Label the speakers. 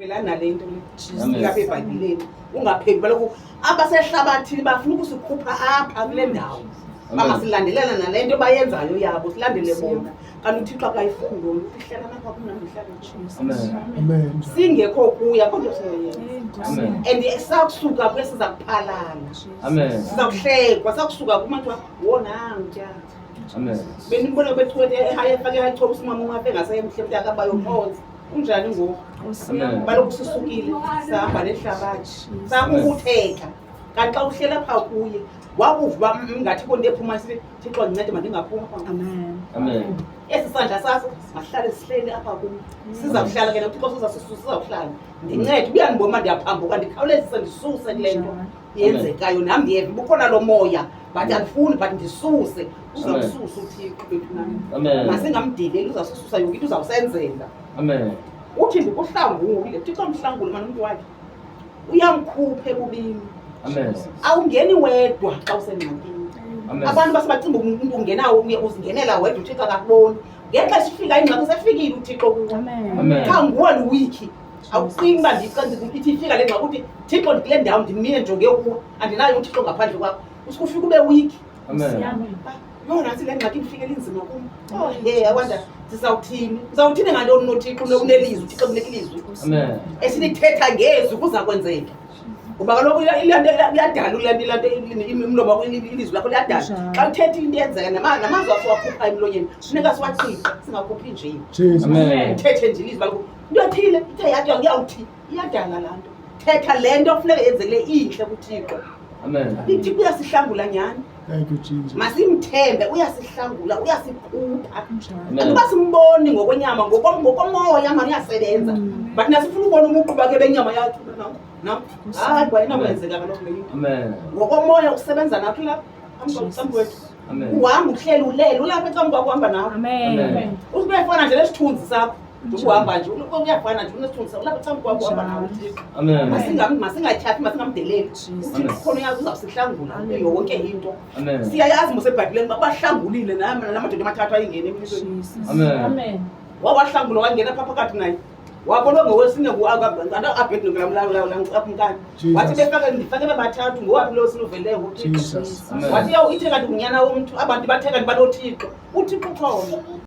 Speaker 1: Phela nale nto le ilapha eBhayibhileni, ungaphendi kaloku abasehlabathini bafuna ukusikhupha apha kule ndawo, bangasilandelela nale nto bayenzayo yabo, silandele bona. Kanti uThixo akayifuni loo nto, uhlala napha kumnandi, uhlala
Speaker 2: Amen.
Speaker 1: singekho kuya akho nto sinoyenza.
Speaker 3: Amen.
Speaker 1: And sakusuka kuye siza kuphalala,
Speaker 3: Amen.
Speaker 1: siza kuhlekwa sakusuka kumathiwa wonamtya.
Speaker 3: Amen.
Speaker 1: Benibona bethiwe efake hayichoba usimama ungafe ngasemhle mntakabayophonsa unjani ngoku?
Speaker 3: Amen.
Speaker 1: Kaloku sisukile sahamba nehlabathi, sakukutheka. Kanti xa uhlela phaa kuye wakuva uba ngathi konto ephuma sithi, Thixo ndincede mandingaphuma apha.
Speaker 4: Amen.
Speaker 3: Amen.
Speaker 1: Esi sandla sakho masihlale sihleli apha kum, siza kuhlala ke noThixo, sizasusa, siza kuhlala. Ndincede, uyandibona uba ndiyaphambuka, ndikhawulezise ndisuse kule nto yenzekayo. Nam ndiyeva ubukhona lo moya, but andifuni, but ndisuse. Uzawususa uThixo bethu nami.
Speaker 3: Amen.
Speaker 1: Masingamdeleli, uzawususa yonke into, uzawusenzela.
Speaker 3: Amen.
Speaker 1: Uthi ndikuhlangule, Thixo mhlangule mani umntu wakhe, uyamkhupha ebubini.
Speaker 3: Amen.
Speaker 1: Awungeni wedwa xa usengxakini.
Speaker 3: Amen.
Speaker 1: Abantu basebacinga umntu ungenawo uye uzingenela wedwa, uThixo akakuboni. Ngexesha ifika ingxaki sefikile uThixo kuwe.
Speaker 4: Amen.
Speaker 3: Amen.
Speaker 1: Qha nguwe luwikhi, awucingi uba ithi ifika le ngxaki uthi, Thixo, ndikule ndawo ndimile ndijonge kuwe, andinayo uThixo ngaphandle kwakho. Usuke ufike ube wikhi.
Speaker 3: Amen.
Speaker 1: Yho, nantsi le ngxaki indifikele inzima kum. Oh he, awanda sizawuthini? Uzawuthini ngantoni unoThixo? Unelizwi, uThixo kunika ilizwi.
Speaker 3: Amen.
Speaker 1: Esilithetha ngezwi kuza kwenzeka. Ngoba kaloku iyadala ile nto, umlomo wakho, ilizwi lakho liyadala. Xa uthetha into iyenzeka, namazwi asiwakhupha emlonyeni funeka siwaqiqe, singakhuphi nje.
Speaker 2: Jesus.
Speaker 3: Amen.
Speaker 1: Uthethe nje ilizwi lakho, into ethile ithe yathi uyawuthi, iyadala laa nto. Thetha le nto funeka yenzekile intle kuThixo.
Speaker 3: Amen.
Speaker 1: IThixo uyasihlangula nyhani.
Speaker 2: Thank you, Jesus.
Speaker 1: Masimthembe, uyasihlangula, uyasikhupha.
Speaker 3: Amen.
Speaker 1: Ukuba simboni ngokwenyama, ngokomoya mani uyasebenza. But nasifuna ubona ubuqu bakhe benyama yakhe, nam hayi, kwayinakwenzeka kaloku le into.
Speaker 3: Amen.
Speaker 1: Ngokomoya usebenza nathi lapha phambi kwethu.
Speaker 3: Amen.
Speaker 1: Uhamba uhleli ulele, ulapha ecaleni kwakho, uhamba nawe.
Speaker 4: Amen.
Speaker 1: Usubefana nje nesithunzi sakho, uhamba nje uyafana nje unesithunzi sakho, ulapha ecaleni kwakho, uhamba nawe uThixo.
Speaker 3: Amen.
Speaker 1: Masingatyhafi, masingamdeleli uThixo, khona uyazi uzawusihlangula kuyo yonke into.
Speaker 3: Amen.
Speaker 1: Siyayazi mos eBhayibhileni uba bahlangulile namadoda amathathu ayingena emlilweni.
Speaker 3: Amen.
Speaker 4: Amen.
Speaker 1: Wawahlangula, wangena phaa phakathi naye, wabonwa ngowesine ngu-Abednego
Speaker 2: Jesus.
Speaker 1: Wathi befake ndifake bebathathu, ngowaphi lo sinuveleyo nguThixo?
Speaker 2: Jesus.
Speaker 3: Amen.
Speaker 1: Wathi yaw ithe kanti ngunyana womntu, abantu bathe kanti banoThixo, uThixo ukhona.